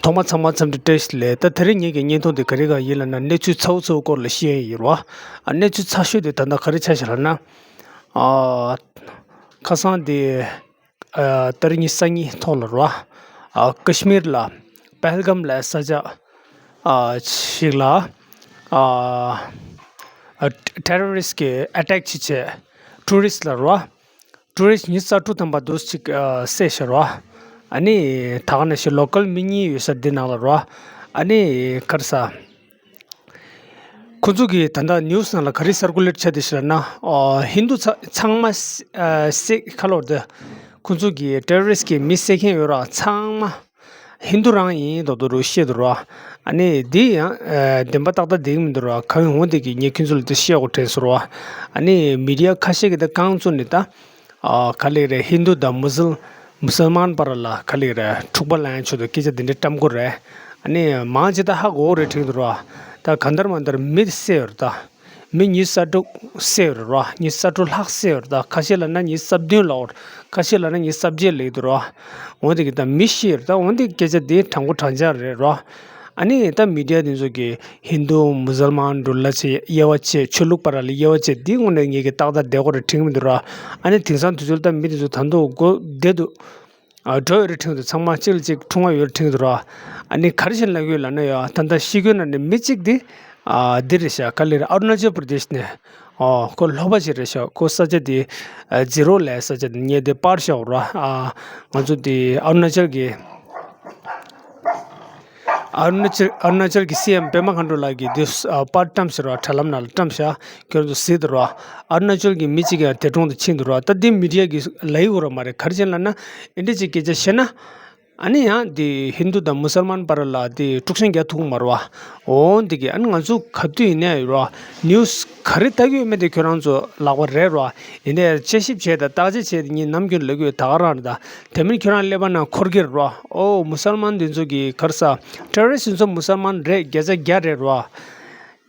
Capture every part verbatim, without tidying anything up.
ཐོག་མ་ཚང་མ་འཚམས་འདྲི་བཀྲ་ཤིས་བདེ་ལེགས། ད་དེ་རིང་ངེད་ཀྱི་བརྙན་ཐུང་འདི་ག་རེ་ག་ཡིན་ལབ་ན། གནས་ཚུལ་ཚ་བོ་ཚ་བོ་སྐོར་ལ་བཤད་ཡིན་རོ། ཨ། གནས་ཚུལ་ཚ་ཤོས་དེ་ད་ལྟ་ག་རེ་ཆགས་ཤག་ལབ་ན། ཨ། ཁ་སང་དེ། ཨ། ཏ་རིག་ཉི་ཤུ་རྩ་གཉིས་ཐོག་ལ་རོ། ཨ། ཀ་ཤི་མིར་ལ་པེལ་གམ་ལ་ས་ཆ། ཨ། ཞིག་ལ། ཨ། ཨ། ཊེ་རོ་རི་སི་གི་ཨེ་ཊེག་བྱས་བྱས། ཊུ་རི་སི་ལ་རོ། ཊུ་རི་སི་ཉི་ཤུ་རྩ་དྲུག་ཐམ་པ་འདུག་ཅིག་ཨ། བསད་ཤག་རོ། ཨ་ནི་ད་ག་ནང་བཞིན་ལོ་ཀལ་མི་གཉིས་ཡོད་ས་འདི་ནང་ལ་རོ། ཨ་ནི་ག་རེ་ཟ། ཁོ་ཚོ་གིས་ད་ལྟ་ནིའུ་སི་ནང་ལ་ག་རེ་སར་ཀུ་ལེཊ་བྱས་བསྡད་ཤག་ལབ་ན། ཨ། ཧིན་དུ་ཚ་ཚང་མ་བསད། ཨ། བསད་ཁ་ལོར་དེ། ཁོ་ཚོ་གིས་ཊེ་རོ་རི་སི་གི་མི་བསད་མཁན་ཡོད་ར་ཚང་མ། ཧིན་དུ་རང་ཡིན་མདོག་མདོག་རུ་བཤད་འདུག་ར། ཨ་ནི་འདི་ཡང་ཨ་བདེན་པ་ཏག་ཏག་བསྡད་ཀྱི་མི་འདུག་ར། གང་ཡིན་འོང་དེ་གི་ངས་ཁྱོད་ཚོ་ལ་དེ་བཤད་དགོས་དྲན་སོང་ར། ཨ་ནི་མི་ཌི་ཡ་ཁ་ཤས་ཀྱིས་ད་རྐང་བཙུགས་ནས་ད། ཨ། ག་ལེ་རེད། ཧིན་དུ་དང་མུ་སལ་མུ་སལ་མཱན་བར་ལ་ག་ལེ་རེད། འཁྲུག་པ་ལངས་ཆོག་དང་སྐད་ཆ་དེ་འདྲ་བཀྲམ་གི་རེད། ཨ་ནི་མང་ཆེ་ད་ཧ་གོ་གི་རེད་དྲན་གྱི་འདུག་ར། ད་གང་ལྟར་མ་ལྟར་མི་བསད་ཡོད་རེད་ད། མི་ཉི་ཤུ་རྩ་དྲུག་བསད་ཡོད་རེད་ར། ཉི་ཤུ་རྩ་དྲུག་ལྷག་བསད་ཡོད་རེད་ད། ཁ་ཤས་ལབ་ན་ཉི་ཤུ་རྩ་བདུན་ལབ་ཡོད་རེད། ཁ་ཤས་ལབ་ན་ཉི་ཤུ་རྩ་བརྒྱད་ལབ་ཀྱི་འདུག་ར། འོན་ཏེ་གི་ད་མི་ཤི་ཡོད་རེད་ད། འོན་ཏེ་སྐད་ཆ་དེ་དྲང་པོ་དྲང་འཇགས་རེད་ར། ཨ་ནི་ད་མི་ཌི་ཡ་དེ་ཚོ་གིས་ཧིན་དུ་མུ་སལ་མཱན་འདྲ་ལབ་བྱས་དབྱེ་བ་ཕྱེ། ཆོས་ལུགས་བར་ལ་དབྱེ་བ་ཕྱེ། དེའི་ངོས་ནས་ངེད་ཀྱིས་ཏག་ཏག་བསྡད་དགོས་རེད་དྲན་གྱི་མི་འདུག་ར། ཨ་ནི་དེང་སང་དུས་ཚོད་ལ་ད་མི་དེ་ཚོ་ད་དུང་མགོ་བདེ་འདུག་ཨ། འགྲོ་ཡོད་རེད་དྲན་གྱི་འདུག་ཚང་མ་གཅིག་ལ་གཅིག་འཁྲུངས་པ་ཡོད་རེད་དྲན་གྱི་འདུག་ར། ཨ་ནི་ག་རེ་བྱས་ལབ་ཀྱི་ཡོད་ལབ་ན་ཡ། ད་ལྟ་ཤི་གོ་ནང་ནས་མི་གཅིག་དེ། ཨ། འདི་རེད་ཤག་ག་ལེ་རེད། ཨ་རུ་ན་ཅལ་པྲ་དེཤ་ནས། ཨོ། ཁོ་ལྷོ་པ་ཞིག་རེད་ཤག་ཁོ་ས་ཆ་དེ། ཨ། ཛི་རོ་ལབ་ས་ཆ་དེ་ངས་དེ་པར་བཞག་ར། ཨ། ང་ཚོ་དེ་ཨ་རུ་ན་ཅལ་གྱི། ཨ་རུ་ན་ཅལ་ཨ་རུ་ན་ཅལ་གྱི་སི་ཨེམ་པེ་མ་ཁ་འགྲོ་ལགས་ཀྱིས་འདི་ཨ་པར་བཀྲམ་ཟེར་བ། དྲ་ལམ་ནང་ལ་བཀྲམ་ཤག་ཁྱོད་ཚོ་གཟིགས་དང་ར། ཨ་རུ་ན་ཅལ་གྱི་མི་གཅིག་ཡང་དེ་གྲོང་དུ་ཕྱིན་འདུག་ར། ད་འདི་མི་ཌི་ཡ་གིས་ལབ་ཡོད་ར་མ་རེད། ག་རེ་བྱས་ལབ་ན། ཨེ་འདྲ་ཅིག་སྐད་ཆ་བཤད་ན། ཨ་ནི་ཡང་འདི་ཧིན་དུ་དང་མུ་སལ་མཱན་བར་ལ་འདི་དཀྲུག་ཤིང་རྒྱག་ཐུབ་ཀྱི་མ་རེད་བ། འོ་འདི་གི་ཨ་ནི་ང་ཚོ་ག་དུས་ཡིན་ནའི་ར། ནིའུ་སི་ག་རེ་ལྟ་གི་ཡོད་མེད་དེ་ཁྱོད་རང་ཚོ་ལག་པ་རེད་ར། ཡིན་ནའི་དཔྱད་ཞིབ་བྱས་དང་བརྟག་དཔྱད་བྱས་ཏེ་ངས་ནམ་རྒྱུན་ལབ་གི་ཡོད། ད་ག་རང་རེད་ད། དེ་མིན་ཁྱོད་རང་ཀླད་པ་ནང་འཁོར་གྱི་རེད་ར། ཨོ་མུ་སལ་མཱན་འདི་ཚོ་གི་ག་རེ་ཟ། ཊེ་རོ་རི་སི་འདི་ཚོ་མུ་སལ་མཱན་རེད། བརྒྱ་ཆ་བརྒྱ་རེད་ར།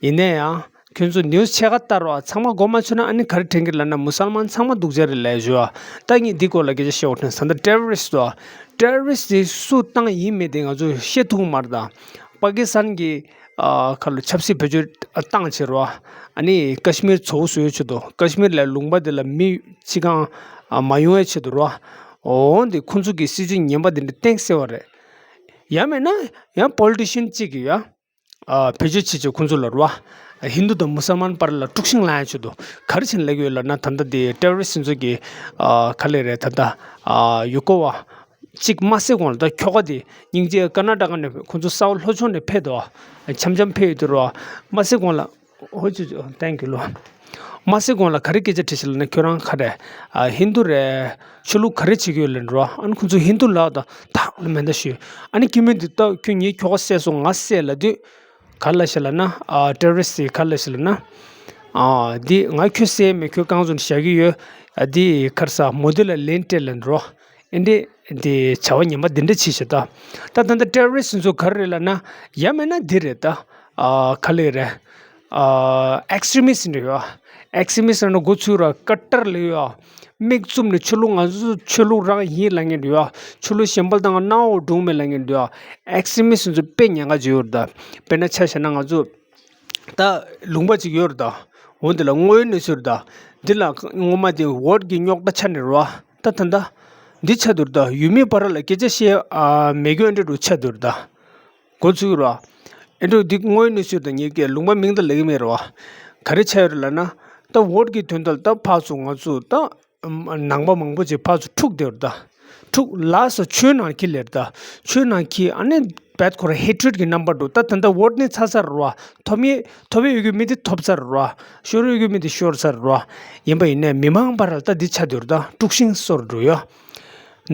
ཡིན་ནའི་ཡང་ཁྱོད་ཚོ་ནིའུ་སི་ཕྱེད་ཀ་ལྟ་རོགས། ཚང་མ་མགོ་མ་ཚོས་ན་ཨ་ནི་ག་རེ་དྲན་གྱི་ལབ་ན་མུ་སལ་མཱན་ཚང་མ་སྡུག་ཅག་རེད་ལབ་ཞུ་བ། ད་ངས་འདི་སྐོར་ལ་སྐད་ཆ་བཤད་འོ་དྲན་ས། ད་ཊེ་རོ་རི་སི་དོ། ཊེ་རོ་རི་སི་དེ་སུ་བཏང་ཡིན་མེད་དེ་ང་ཚོས་ཤེས་ཐུབ་ཀྱི་མ་རེད་ད། པ་ཀི་སི་ཐན་གྱི་ཨ་ཁ་ལོ་ཆབ་སྲིད་བེད་སྤྱོད་བཏང་བྱས་རོ། ཨ་ནི་ཀ་ཤི་མིར་བཙོག་བཟོ་ཡོད་ཆེད་དུ། ཀ་ཤི་མིར་ལ་ལུང་པ་དེ་ལ་མི་གཅིག་ཀྱང་ཨ་མ་ཡོང་བའི་ཆེད་དུ་རོ། འོ་འདི་ཁོང་ཚོ་གི་སྲིད་ཇུས་ངན་པ་དེ་འདྲ་གཏིང་ཟབ་པ་རེད། ཡང་མེད་ན་ཡང་པོ་ལི་ཊི་ཤན་གཅིག་གིས་ཡ། ཨ། བེད་སྤྱོད་བྱེད་ཆེད་ཁོང་ཚོ་ལ་རོ། ཧིན་དུ་དང་མུ་སལ་མཱན་བར་ལ་དཀྲུག་ཤིང་ལངས་ཡ་ཆེད་དུ་ག་རེ་བྱས་ནས་ལབ་ཀྱི་ཡོད་ལབ་ན། ད་ལྟ་དེ་ཊེ་རོ་རི་སི་ཚོ་གི་ཨ་ག་ལེ་རེད། ད་ལྟ་ཨ་ཡུ་གོ་བ་གཅིག་མ་བསད་གོང་ལ། ད་ཁྱོ་ག་དེ་སྙིང་རྗེ། ཀར་ནཱ་ཊ་ཀ་ནས་ཁོང་ཚོ་ས་འོག་ལྷོ་ཕྱོགས་ནས་ཕེབས་འདུག་འཆམ་འཆམ་ཕེབས་ཡོད་དུས་རོ། མ་བསད་གོང་ལ། ཧོ་ཅོ་ཅོ། ཐེང་ཀྱུ་ལོ། མ་བསད་གོང་ལ་ག་རེ་སྐད་ཆ་དྲིས་ཤག་ལབ་ན། ཁྱོད་རང་ག་རེ། ཨ། ཧིན་དུ་རེད། ཆོས་ལུགས་ག་རེ་བྱེད་ཀྱི་ཡོད་ལབ་འགྲོ། ཨ་ནི་ཁོང་ཚོས་ཧིན་དུ་ལབ་དང་ཐག་ལ་མེ་མདའ་གཞུས། ཨ་ནི་སྐྱེ་དམན་འདི་ལྟ་ཁྱོད་ངའི་ཁྱོ་ག་བསད་སོང་། ང་བསད་ལབ་དུས་ག་རེ་ལབ་ཤག་ལབ་ན། ཨ། ཊེ་རོ་རི་སི་ག་རེ་ལབ་ཤག་ལབ་ན། ཨ། འདི་ང་ཁྱོད་བསད་མེད། ཁྱོད་རྐང་བཙུགས་ནས་བཞག་གི་ཡོད། ཨ། འདི་ག་རེ་ཟ། མོ་འདི་ལ་ལན་སྤྲད་ལབ་འགྲོ། ཨེ་འདྲས་དེ་བྱ་བ་ངན་པ་འདི་འདྲ་བྱས་ཤག་ད། ད་ད་ལྟ་ཊེ་རོ་རི་སི་ཚོ་ག་རེ་རེད་ལབ་ན། ཡང་མིན་ན་འདི་རེད་ད། ཨ། ག་ལེ་རེད། ཨ། ཨེག་སི་ཊི་རི་མི་སི་ཊི་རེད་ཡ། ཨེག་སི་ཊི་རི་མི་སི་ཊི་ལབ་ན་མགོ་ཚོས་ར། ཀ་ཏར་ལབ་ཡ། མིག་བཙུམ་ནས་ཆོས་ལུགས་ང་ཚོ་ཆོས་ལུགས་རང་ཡིན་ལབ་མཁན་རེད་ཡ། ཆོས་ལུགས་གཞན་པ་དང་གནམ་འོག་སྒྲུང་མེད་ལབ་མཁན་རེད་ཡ། ཨེག་སི་ཊི་རི་མི་སི་ཊི་ཚོ་དཔེ་ཉེན་ཁ་ཅིག་ཡོད་རེད་ད། དཔེར་ན་ཆ་བཞག་ན་ང་ཚོ། ད་ལུང་པ་ཅིག་ཡོད་རེད་ད། འོ་འདི་ལ་དངོས་ཡོད་གནས་ཚུལ་རེད་ད། འདི་ལ་སྔོན་མ་དེ་ཝོཊ་གི་རྙོག་དྲ་ཆགས་ནས་རེད་བ། ད་ད་ད། འདི་ཆགས་འདུག་རེད་ད། ཡུལ་མི་བར་ལ་སྐད་ཆ་བཤད་ཨ་མེད་རྒྱུ་འདྲ་འདྲ་ཆགས་འདུག་རེད་ད། མགོ་ཚོས་རེད་བ། ཨེ་འགྲོ་འདི་དངོས་ཡོད་གནས་ཚུལ་ད། ངས་ཀྱི་ལུང་པ་མིང་ད་ལབ་ཀྱི་མེད་རེད་བ། ག་རེ་ཆགས་ཡོད་རེད་ལབ་ན། ད་ཝོཊ་གི་དོན་དག་ལ་ད་ཕར་ཚུར་ང་ཚོ་ད། ནང་པ་མང་པོ་ཅིག་ཕར་ཚུར་འཁྲུག་བསྡད་ཡོད་རེད་ད། འཁྲུག་ལ་སོགས་ཆོས་ནང་འཁྱེར་ལེ་རེད་ད། ཆོས་ནང་འཁྱེར་ཨ་ནི་རྦད་ཁོ་རང་ཧེ་ཊི་རེཌ་གི་རྣམ་པ་འདུག་ད་ད་ལྟ་ཝོཊ་ནི་ཚར་ཚར་རེད་བ། ཐོབ་ཡས་ཐོབ་ཡས་ཡོད་རྒྱུ་མི་དེ་ཐོབ་ཚར་རེད་བ། ཤོར་ཡས་ཡོད་རྒྱུ་མི་དེ་ཤོར་ཚར་རེད་བ། ཡིན་པ་ཡིན་ནའི་མི་མང་བར་ལ་ད་འདི་ཆགས་བསྡད་ཡོད་རེད་ད། དཀྲུག་ཤིང་བཟོ་འགྲོ་ཡ།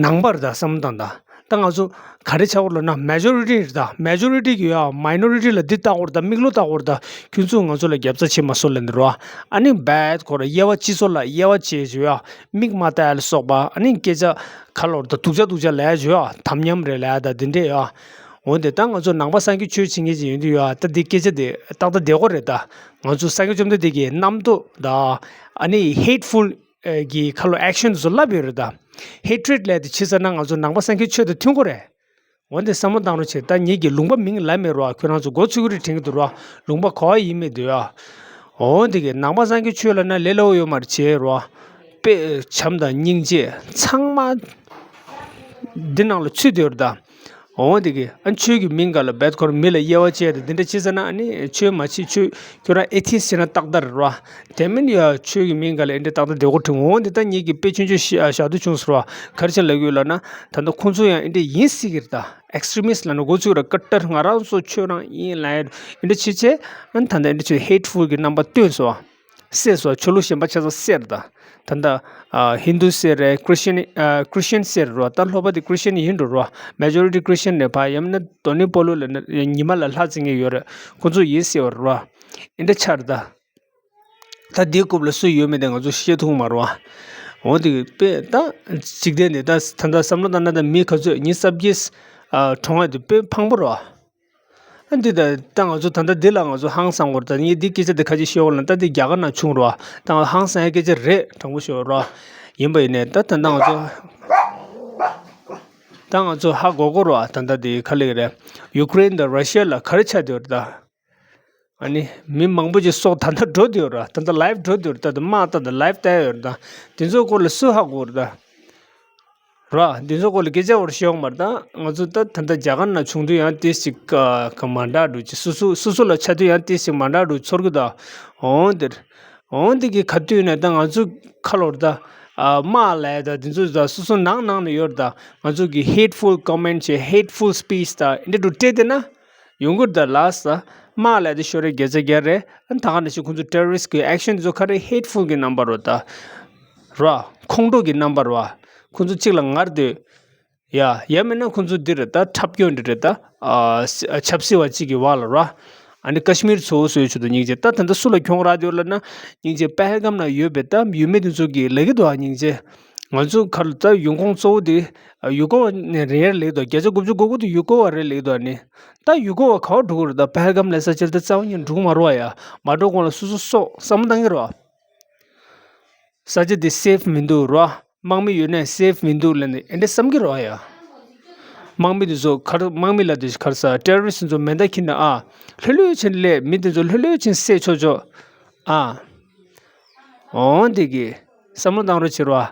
ནང་པ་རེད་ད་བསམ་བློ་བཏང་ད། ད་ང་ཚོ་ག་རེ་ཆགས་ཀྱི་ཡོད་ལབ་ན། མེ་ཇོ་རི་ཊི་རེད་ད། མེ་ཇོ་རི་ཊི་གིས་ཡ་མའི་ནོ་རི་ཊི་ལ་འདི་བལྟ་དགོས་རེད་ད། མིག་ལོག་བལྟ་དགོས་རེད་ད། ཁྱོད་ཚོས་ང་ཚོ་ལ་རྒྱབ་རྩ་བྱེད་མ་སོང་ལབ་འདི་རེད་བ། ཨ་ནི་རྦད་ཁོ་རང་དབྱེ་བ་སྤྱི་ཚོགས་ལ་དབྱེ་བ་ཕྱེ་བྱས་ཡ། མིག་མ་བལྟ་ལ་སོགས་པ། ཨ་ནི་སྐད་ཆ་ག་ལབ་རེད་ད། སྡུག་ཅག་སྡུག་ཅག་ལབ་ཡ་བྱས་ཡ། དམ་ཉམས་རེད་ལབ་ཡ་ད། འདི་འདྲས་ཡ། འོན་ཏེ་ད་ང་ཚོ་ནང་པ་སངས་རྒྱས་ཆོས་བྱེད་མཁན་ཅིག་ཡིན་དུས་ཡ། ད་འདི་སྐད་ཆ་འདི་ཏག་ཏག་བསྡད་དགོས་རེད་ད། ང་ཚོ་སངས་རྒྱས་བཅོམ་ལྡན་འདས་ཀྱི་རྣམ་རྟོག་ད། ཨ་ནི་ཧེ་ཊི་ཕུལ་གྱི་ཁ་ལོ་ཨེག་ཤན་དེ་ཚོ་ལབ་ཡོད་རེད་ད། ཧེ་ཊི་རེཌ་ལབ་དེ་བྱས་ཟེར་ན་ང་ཚོ་ནང་པ་སངས་རྒྱས་ཆོས་དང་མཐུན་གྱི་རེད། འོ་འདི་བསམ་བློ་བཏང་རོགས་བྱེད། ད་ངེད་ཀྱི་ལུང་པ་མིང་ལབ་མེད་རོ། ཁྱོད་རང་ཚོ་མགོ་ཚོད་ཀྱི་རེད་དྲན་གྱི་འདུག་རོ། ལུང་པ་ག་བ་ཡིན་མེད་འདུག་ཡ། འོ་འདི་གི་ནང་པ་སངས་རྒྱས་ཆོས་ལབ་ན་ལས་སླ་བོ་ཡོད་མ་རེད་བྱས་རོ། དཔེ་བྱམས་དང་སྙིང་རྗེ་ཚང་མ་འདི་ནང་ལ་ཚུད་དེ་ཡོད་རེད་ད། འོ་འདི་གི་ཨ་ཆོས་ཀྱི་མིང་ག་ལ་རྦད་ཁོར་མི་ལ་དབྱེ་བ་བྱས་ཏེ་འདི་འདྲ་བྱེད་ཟེར་ན། ཨ་ནི་ཆོས་མ་བྱེད་ཆོས། ཁྱོད་རང་ཨེ་ཐི་སི་བྱས་ན་ཏག་ཏག་རེད་རོ། དེ་མིན་ཡ་ཆོས་ཀྱི་མིང་ག་ལ་ཨེ་འདྲ་ཏག་ཏག་བདེ་གོ་དྲན། འོ་འདི་ད་ངེད་ཀྱི་དཔེ་ཆུང་ཆུང་ཞིག་བཞག་དུས་བྱུང་ཟེར་རོ། ག་རེ་བྱས་ལབ་ཡོད་ལབ་ན། ད་ལྟ་ཁོང་ཚོ་ཡང་ཨེ་འདྲ་ཡིན་སྲིད་ཀྱི་རེད་ད། ཨེགས་ཊི་རི་མི་སི་ཊི་ལབ་ན་འགོ་ཚུགས་ར། ཀ་ཏར་ང་རང་ཚོ་ཆོས་རང་ཡིན་ལབ་ཡ་ཨེ་འདྲ་བྱེད་བྱས། ཨ་ནི་ད་ལྟ་ཨེ་འདྲ་བྱས་ཧེ་ཊི་ཕུལ་གྱི་རྣམ་པ་སྟོན་སོང་བ། བསད་སོང་བ། ཆོས་ལུགས་གཞན་པ་ཆ་ཚང་བསད་རེད་ད། ད་ལྟ་ཨ་ཧིན་དུ་བསད་རེད། ཁྲི་སི་ཊན་ཨ་ཁྲི་སི་ཊན་བསད་རེད་རོ། ད་ལྷོ་པ་དེ་ཁྲི་སི་ཊན་ཡིན་འགྲོ་རོ། མེ་ཇོ་རི་ཊི་ཁྲི་སི་ཊན་རེད། ཕ་ཡང་མིན་ན་དོ་ནི་པོ་ལོ་ལབ་ན་ཉི་མ་ལ་ལྷ་བརྩི་མཁན་ཡོད་རེད། ཁོ་ཚོ་ཡིན་བསད་པ་རོ། ཨེ་འདྲ་ཆགས་རེད་ད། ད་འདིའི་རྐུབ་ལ་སུ་ཡོད་མེད་དེ་ང་ཚོ་ཤེས་ཐུབ་མ་རེད་བ། འོ་དེ་དཔེ་ད་འཇིག་རྟེན་འདི་ད་ད་ལྟ་བསམ་བློ་བཏང་ན་ད་མི་ག་ཚོད་ཉི་ཤུ་རྩ་བརྒྱད་ཨ་གྲོངས་ཡ་དེ་དཔེ་ཕངས་པོ་རེད་བ། ཨ་འདི་ད་ད་ང་ཚོ་ད་ལྟ་འདི་ལ་ང་ཚོ་ཧང་སང་གོ་རེད། ད་ངས་འདི་སྐད་ཆ་འདི་ཁ་ཅིག་ཤོད་ལ་ད་འདི་རྒྱ་གར་ནང་བྱུང་རེད་བ། ད་ང་ཧང་སང་ཡ་སྐད་ཆ་རེད། དྲང་པོ་ཤོད་རེད་བ། ཡིན་པ་ཡིན་ནའི་ད་ད་ལྟ་ང་ཚོ་ད་ང་ཚོ་ཧ་གོ་གོ་རེད་བ། ད་ལྟ་འདི་ག་རེ་རེད། ཡུ་ཀེ་རེན་དང་ར་ཤི་ཡ་ལ་ག་རེ་ཆགས་བསྡད་ཡོད་རེད་ད། ཨ་ནི་མི་མང་པོ་ཅིག་སྲོག་ད་ལྟ་འགྲོ་བསྡད་ཡོད་ར། ད་ལྟ་ལའིབ་འགྲོ་བསྡད་ཡོད་ར། ད་ལྟ་དམག་ད་ལྟ་ལའིབ་བལྟ་ཡོད་ར། ད་དེ་ཚོའི་སྐོར་ལ་སུ་ཧ་གོ་ར་ད། ར་དེ་ཚོའི་སྐོར་ལ་སྐད་ཆ་བོར་ཤེས་ཡོང་མ་རེད། ད་ང་ཚོ་ད་ད་ལྟ་རྒྱ་གར་ནང་བྱུང་དུས་ཡང་ཏིས་ཅིག་ག་ག་མ་འདྲ་འགྲོ་ཅིག་སུ་སུ་སུ་སུ་ལ་ཆ་དུས་ཡང་ཏིས་ཅིག་མ་འདྲ་འགྲོ་ཚོར་གི་ད། འོང་དེར་འོང་དེ་གི་ག་དུས་ནས་ད་ང་ཚོ་ཁ་ལོར་ད་ཨ་དམག་ལས་ད་དེ་ཚོ་ད་སུ་སུ་ནང་ནང་ནས་ཡོད་ར། ད་ང་ཚོ་གི་ཧེ་ཊི་ཕུལ་ཀོ་མེན་ཊི་ཅིག་ཧེ་ཊི་ཕུལ་སི་པི་ཆི་ད་འདི་འདྲ་སྤྲད་དེ་ན། ཡོང་གི་རེད་ད། ལགས་སོ། དམག་ལས་དེ་ཤོར་རེ་བརྒྱ་ཆ་བརྒྱ་རེད། ཨ་ད་ག་ནང་བཞིན་ཁོང་ཚོ་ཊེ་རོ་རི་སི་ཊི་གི་ཨེག་ཤན་དེ་ཚོ་ག་རེ་ཧེ་ཊི་ཕུལ་གི་རྣམ་པ་རོ་ད། ར་ཁོང་ཁྲོ་གི་རྣམ་པ་རོ། ཁོང་ཚོ་གཅིག་ལ་ངར་སྡོད། ཡ་ཡ་མིན་ན་ཁོང་ཚོ་འདི་རེད་ད། འཁྲབ་སྐྱོན་འདི་རེད་ད། ཨ་ཆབ་སྲིད་པ་གཅིག་གི་བར་ལ་ར། ཨ་ནི་ཀ་ཤི་མིར་ཚོ་བཟོས་ཆུ་དུ་སྙིང་རྗེ། ད་ད་ལྟ་སུ་ལ་གྱོང་རག་དེ་ལ་ན་སྙིང་རྗེ། པ་ཧལ་གམ་ན་ཡོད་པའི་ད་ཡུལ་མི་དེ་ཚོ་གི་ལ་གི་དོ་ཨ་སྙིང་རྗེ། ང་ཚོ་ག་ལ་ད་ཡོང་ཁུངས་གཙོ་བོ་དེ་ཡུ་གོ་བ་ནས་རེད་ལེགས་དོ། བརྒྱ་ཆ་དགུ་བཅུ་གོ་དགུ་དེ་ཡུ་གོ་བ་རེད་ལེགས་དོ་ཨ་ནི། ད་ཡུ་གོ་བ་ག་བ་འགྲོ་གི་རེད། ད་པ་ཧལ་གམ་ལ་ས་ཆ་ལ་ད་རྩ་བ་ཉིད་འགྲོ་གི་མ་རེད་བ་ཡ། མ་འགྲོ་གོང་ལ་སོ་སོ་སོག་བསམ་བློ་བཏང་གི་རེད་བ། ས་ཆ་དེ་སེབ་མི་འདུག་རེད་བ། དམག་མི་ཡོད་ནའི་སེབ་མི་འདུག་ལབ་ནས་ཨེ་འདྲ་བསམ་གི་རེད་བ་ཡ། དམག་མི་དེ་ཚོ་གར་དམག་མི་ལ་དེ་གར་ས་ཊེ་རོ་རི་སི་ཚོ་མེ་མདའ་འཁྱེར་ནས་ཨ་ལྷོད་ལྷོད་བྱས་ནས་སླེབས། མི་དེ་ཚོ་ལྷོད་ལྷོད་བྱས་ནས་བསད་ཆོག་ཆོག་ཨ། འོ་འདི་གི་བསམ་བློ་བཏང་རོགས་བྱེད་རོགས།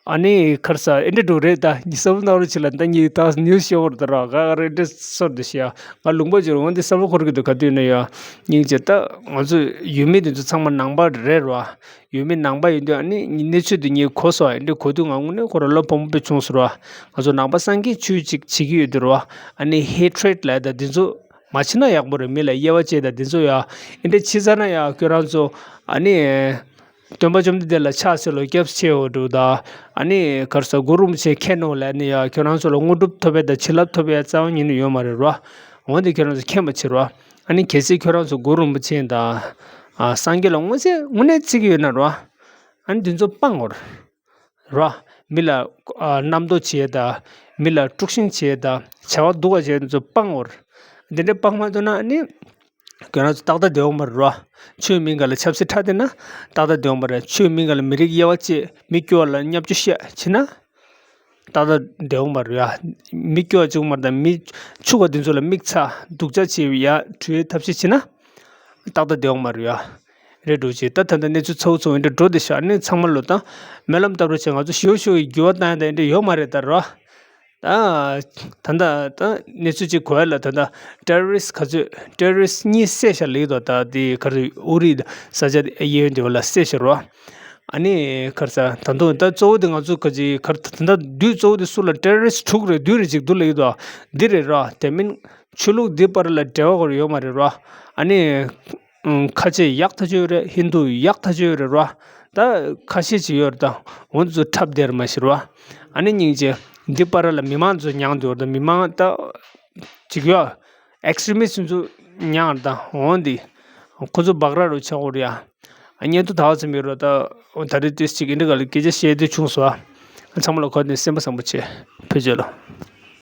ཨ་ནི་གར་ས་ཨེ་འདྲ་འགྲོ་རེད་ད། ངས་བསམ་བློ་བཏང་རོགས་བྱེད་ལ་ད་ངས་ད་ནིའུ་སི་ཤེས་བར་ད་ར་ག་ག་རེ་འདྲ་སོར་འདི་ཤེས་ཡ། ང་ལུང་པ་བྱེད་རོགས་འདི་བསམ་བློ་འཁོར་གི་འདུག་ག་དུས་ནས་ཡ། སྙིང་རྗེ། ད་ང་ཚོ་ཡུལ་མི་འདི་ཚོ་ཚང་མ་ནང་པ་རེད་རོ། ཡུལ་མི་ནང་པ་ཡིན་དུས་ཨ་ནི་གནས་ཚུལ་འདི་ངས་གོ་སོང་། ཨེ་འདྲ་གོ་དུས་ང་དངོས་གནས་ཁོ་ར་བློ་ཕམ་པོ་དཔེ་བྱུང་སོང་རོ། ང་ཚོ་ནང་པ་སངས་རྒྱས་ཆོས་ཅིག་བྱེད་ཀྱི་ཡོད་དུས་རོ། ཨ་ནི་ཧེ་ཊི་རེ་ཌི་ལབ་ཡ་ད་འདི་ཚོ། མ་བྱེད་ན་ཡག་པོ་རེད། མི་ལ་དབྱེ་བ་བྱེད་དང་འདི་ཚོ་ཡ། ཨེ་འདྲ་བྱེད་ཚར་ན་ཡ་ཁྱོད་རང་ཚོ་ཨ་ནི་སྟོན་པ་བཅོམ་ལྡན་འདས་ལ་ཕྱག་འཚལ་ལོ། སྐྱབས་ཆེ་བོ་འགྲོ་ད། ཨ་ནི་གར་ས་གུ་རུ་རིན་པོ་ཆེ་མཁྱེན་ནོ་ལབ་ནི་ཡ། ཁྱོད་རང་ཚོ་ལ་དངོས་གྲུབ་ཐོབ་པའི་དང་བྱིན་རླབས་ཐོབ་པའི་རྩ་བ་ཉིད་ནས་ཡོད་མ་རེད་རོ། འོན་ཏེ་ཁྱོད་རང་ཚོ་མཁྱེན་པ་བྱེད་རོ། ཨ་ནི་གལ་སྲིད་ཁྱོད་རང་ཚོ་གུ་རུ་རིན་པོ་ཆེ་དང་ཨ་སངས་རྒྱས་ལ་དངོས་གནས་དངོས་གནས་བརྩི་གི་ཡོད་ན་རོ། ཨ་ནི་འདི་ཚོ་སྤང་དགོས་རེད། ར། མི་ལ་ཨ་རྣམ་རྟོག་བྱེད་ད། མི་ལ་དཀྲུག་ཤིང་བྱེད་ད། བྱ་བ་སྡུག་པ་བྱེད་ཚོ་སྤང་བར། འདི་འདྲ་སྤང་མ་ཐུབ་ན་ནི། ཁྱོད་རང་ཚོ་ཏག་ཏག་བསྡད་ཡོང་མ་རེད་ར། ཆོས་མིང་ག་ལ་ཆབ་སྲིད་ཁྲག་དེ་ན་ཏག་ཏག་བསྡད་ཡོང་མ་རེད། ཆོས་མིང་ག་ལ་མི་རིགས་དབྱེ་བ་བཅད། མི་སྐྱོ་བ་ལ་བརྙས་བཅོས་བཤད་བྱེད་ན། ཏག་ཏག་བསྡད་ཡོང་མ་རེད་ཡ། མི་སྐྱོ་བ་བཅུག་མ་རེད། ད་མི་ཕྱུག་པ་དེ་ཚོ་ལ་མིག་ཚ་སྡུག་ཅག་བྱེད་ཡ་བྲུའི་ཐབས་ཤེས་བྱེད་ན། ཏག་ཏག་བསྡད་ཡོང་མ་རེད་ཡ། རེད་འགྲོ་ཅིག་ད་ད་ལྟ་གནས་ཚུལ་ཚ་བོ་ཚ་བོ་འདི་འདྲ་འགྲོ་བསྡད་ཤག་ཨ་ནི་ཚང་མ་ལོ་ད་སྨོན་ལམ་བཏབ་རོགས་བྱེད། ང་ཚོ་ཞུ་ཞུ་གི་འགྱུར་བ་བཏང་ཡ་ད་འདི་འདྲ་ཡོད་མ་རེད་ད་རོ། ད་ད་ད་གནས་ཚུལ་ཅིག་གོ་ཡ་ལ་ད་ད་ཊེ་རོ་རི་སི་ག་ཚོད་ཊེ་རོ་རི་སི་གཉིས་བསད་ཤག་ལེགས་དོ། ད་དེ་ག་རེ་ཨུ་རི་ས་ཆ་གཡས་གཡོན་དེ་བ་ལ་བསད་ཤག་རོ། ཨ་ནི་ག་རེ་ཟ་ད་དུང་ད་གཙོ་བོ་དེ་ང་ཚོ་ག་ཅིག་ག་རེ་ད་ད་དུས་གཙོ་བོ་དེ་སུ་ལ་ཊེ་རོ་རི་སི་དྲུག་རེད་བདུན་རེད་ཅིག་འདུག་ལེགས་དོ། འདི་རེད་རོ། དེ་མིན་ཆོས་ལུགས་འདི་བར་ལ་འབྲེལ་བ་གོ་རེ་ཡོད་མ་རེད་རོ། ཨ་ནི། ཁ་ཆེ་ཡག་ཐག་ཆོད་རེད། ཧིན་དུ་ཡག་ཐག་ཆོད་རེད་རོ། ད་ཁ་ཤས་ཅིག་ཡོད་རེད། ད་འོ་ཚོ་འཁྲབ་བསྡད་རེད་མ་ཤེས་རོ། ཨ་ནི་སྙིང་རྗེ། འདི་བར་ལ་མི་མང་ཚོ་མྱངས་འདུག་རེད། ད་མི་མང་ད་ཅིག་ཡོད། ཨེགས་ཊི་རི་མི་སི་ཊི་ཚོ་མྱངས་རེད། ད་འོ་འདི་ཁོ་ཚོ་སྦག་ར་རུ་ཆགས་འོ་རེད་ཡ། ཨ་ཉན་དུ་ད་བ་ཚོ་མི་རོ། ད་ད་རེས་ཏོག་ཙམ་ཅིག་འདི་ག་ལ་སྐད་ཆ་བཤད་དུས་བྱུང་སོང་། ཨ་ཚང་མ་ལ་གོ་དེ་སེམས་པ་བཟང་པོ་བྱེད། ཕེབས་རྗེས་ལ།